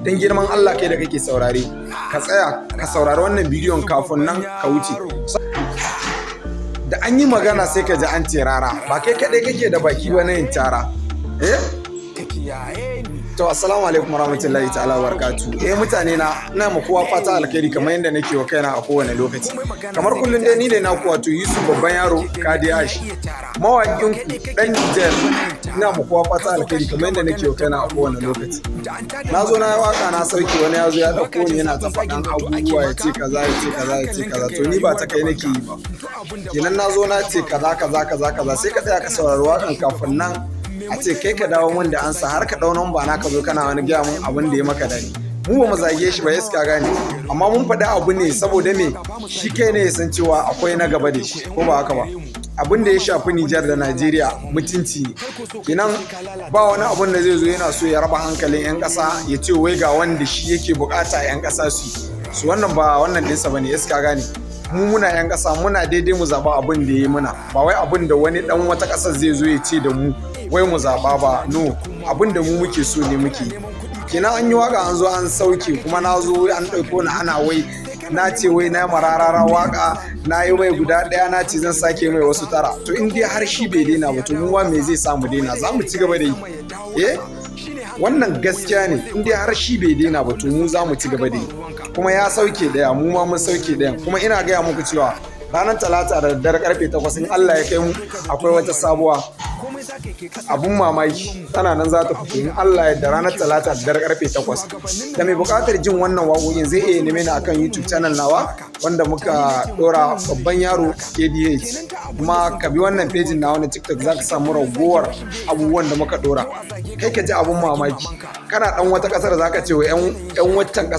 Don girman Allah, kai da kake saurare, ka tsaya ka saurari wannan bidiyon kafin nan ka wuce. Da an yi magana sai ka ji an ce Rara. Ba kai kaɗai kake da baki ba na yin tara, eh. To, assalamu alaikum warahmatullahi ta'ala barakatu. Eh, mutane na, ina ma kowa fata alkhairi kamar yadda nake wa kaina a kowane lokaci. Kamar kullum dai, ni ne naku, wato Yusuf Babban Yaro Kadiyash, mawaƙin ku dan Niger. Ina ma kowa fata alkhairi kamar yadda nake wa kaina a kowane lokaci. Na zo na yi waka na sauke, wani ya zo ya ɗauko ni yana ta faɗan abubuwa, ya ce kaza, ya ce kaza, ya ce kaza. To, ni ba ta kai nake yi ba. Kenan na zo na ce kaza kaza kaza kaza, sai ka tsaya ka saurari wakan kafin nan a ce kai ka dawo min da ansa, har ka ɗau namba na ka zo kana wani gaya min abin da ya maka dani. Mu ba mu zage shi ba, ya ka gane, amma mun faɗi abu ne saboda me? Shi kai ne ya san cewa akwai na gaba da shi, ko ba haka ba? Abin da ya shafi Nijar da Najeriya mutunci ne. Kenan ba wani abun da zai zo yana so ya raba hankalin 'yan ƙasa, ya ce wai ga wanda shi yake bukata 'yan ƙasa su yi su. Wannan ba wannan ɗinsa ba ne, ya gane. Mu muna 'yan ƙasa, muna daidai mu zaɓa abin da ya yi muna, ba wai abin da wani ɗan wata ƙasar zai zo ya ce da mu wai mu zaɓa ba. No, abin da mu muke so ne muke. Kenan an yi waka, an zo an sauke, kuma na zo an ɗauko ni ana wai na ce wai na ma Rarara waka, na yi mai guda ɗaya, na ce zan sake mai wasu tara. To, in dai har shi bai daina ba, to mu ma me zai sa mu daina? Za mu ci gaba da yi. Eh, wannan gaskiya ne. In dai har shi bai daina ba, to mu za mu ci gaba da yi. Kuma ya sauke ɗaya, mu ma mun sauke ɗayan. Kuma ina gaya muku cewa ranar Talata da daddare karfe 8, in Allah ya kai mu, akwai wata sabuwa abun mamaki tana nan za ta fito, in Allah ya da, ranar Talata da dare karfe 8. Da mai buƙatar jin wannan waƙoƙin zai iya neme ni akan YouTube channel nawa wanda muka ɗora, Babban Yaro KDH. Kuma ka bi wannan pejin nawa na TikTok, za ka samu ragowar abubuwan da muka ɗora. Kai ka ji abun mamaki, kana ɗan wata ƙasar za ka ce wa 'yan waccan ƙasar.